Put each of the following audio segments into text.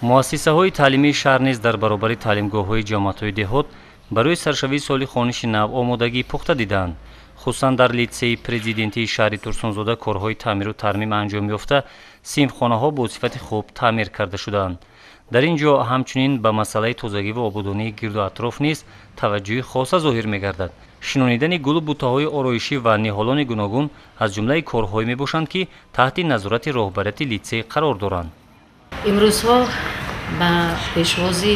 Муассисаҳои таълимии шаҳр низ дар баробари таълимгоҳҳои ҷамоатҳои деҳот барои саршавии соли хониши нав омодагии пухта диданд. Хусусан дар литсеи президентии шаҳри Турсунзода корҳои таъмиру тармим анҷом ёфта, синфхонаҳо бо сифати хуб таъмир карда шудаанд. Дар ин ҷо ҳамчунин ба масъалаи тозагӣ ва ободонии гирду атроф низ таваҷҷӯҳи хоса зоҳир мегардад. Шинонидани гулу бутаҳои ороишӣ ва ниҳолони гуногун аз ҷумлаи корҳое мебошанд, ки таҳти назорати роҳбарияти литсей қарор доранд. Имрӯзҳо ба пешвози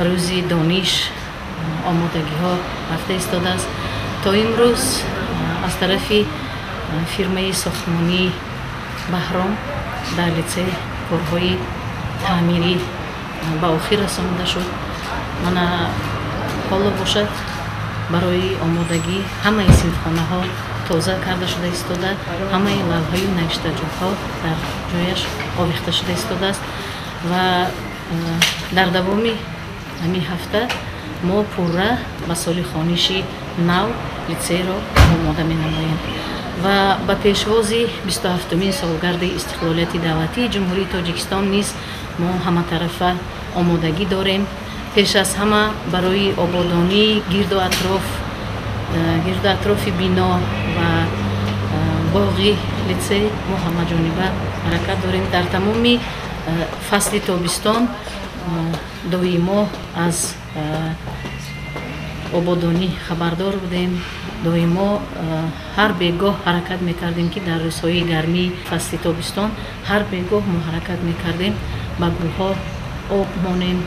рӯзи дониш омодагиҳо рафта истодааст. То имрӯз аз тарафи фирмаи сохтмонии Баҳром дар литсей корҳои таъмирӣ ба охир расонида шуд. Мана ҳоло бошад, барои омодагӣ ҳамаи синфхонаҳо тоза карда шуда истода, ҳамаи лавҳаю навиштаҷотҳо дар ҷояш овехта шуда истодааст ва дар давоми ҳамин ҳафта мо пурра ба соли хониши нав литсейро омода менамоем ва ба пешвози 27-умин солгарди истиқлолияти давлатии Ҷумҳурии Тоҷикистон низ мо ҳаматарафа омодагӣ дорем. Пеш аз ҳама барои ободонии гирду атрофи бино ва боғи литсей мо ҳамаҷониба ҳаракат дорем. Дар тамоми фасли тобистон доимо аз ободонӣ хабардор будем, доимо ҳар бегоҳ ҳаракат мекардем, ки дар рӯзҳои гармии фасли тобистон ҳар бегоҳ мо ҳаракат мекардем, ба гулҳо об монем.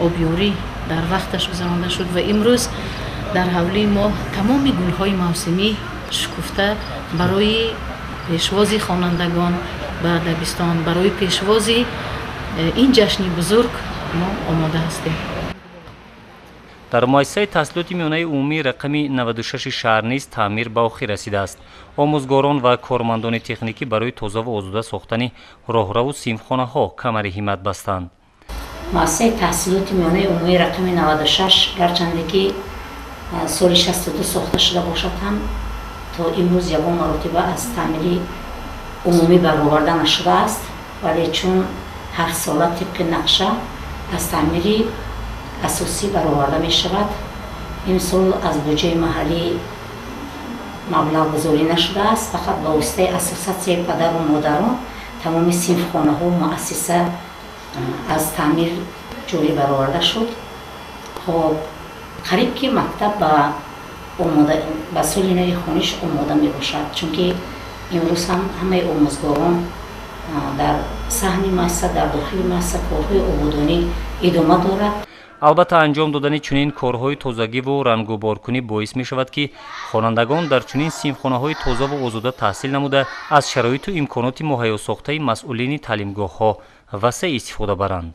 Обёрӣ дар вақташ гузаронда шуд ва имрӯз дар ҳавлии мо тамоми гулҳои мавсимӣ шукуфта барои пешвози хонандагон ба дабистон, барои пешвози ин ҷашни бузург мо омода ҳастем. Дар муассисаи таҳсилоти миёнаи умумии рақами 96 шаҳр низ таъмир ба охир расидааст. Омӯзгорон ва кормандони техникӣ барои тозаву озода сохтани роҳраву синфхонаҳо камари ҳиммат бастанд. Муассисаи таҳсилоти миёнаи умумии рақами 96, гарчанде ки соли 62 сохта шуда бошад ҳам, то имрӯз ягон маротиба аз таъмири умумӣ бароварда нашудааст, вале чун ҳарсола тибқи нақша аз таъмири асосӣ бароварда мешавад, имсол аз буҷаи маҳаллӣ маблағгузорӣ нашудааст. Фақат ба воситаи ассотсиатсияи падару модарон тамоми синфхонаҳо муассиса аз таъмир ҷорӣ бароварда шуд. Хоб, қариб ки мактаб ба соли нави хониш омода мебошад, чунки имрӯз ҳам ҳамаи омӯзгорон дар саҳни муассиса, дар дохили муассиса корҳои ободонӣ идома дорад. Албатта, анҷом додани чунин корҳои тозагиву рангуборкунӣ боис мешавад, ки хонандагон дар чунин синфхонаҳои тозаву озода таҳсил намуда, аз шароиту имконоти муҳайё сохтаи масъулини таълимгоҳҳо васеъ истифода баранд.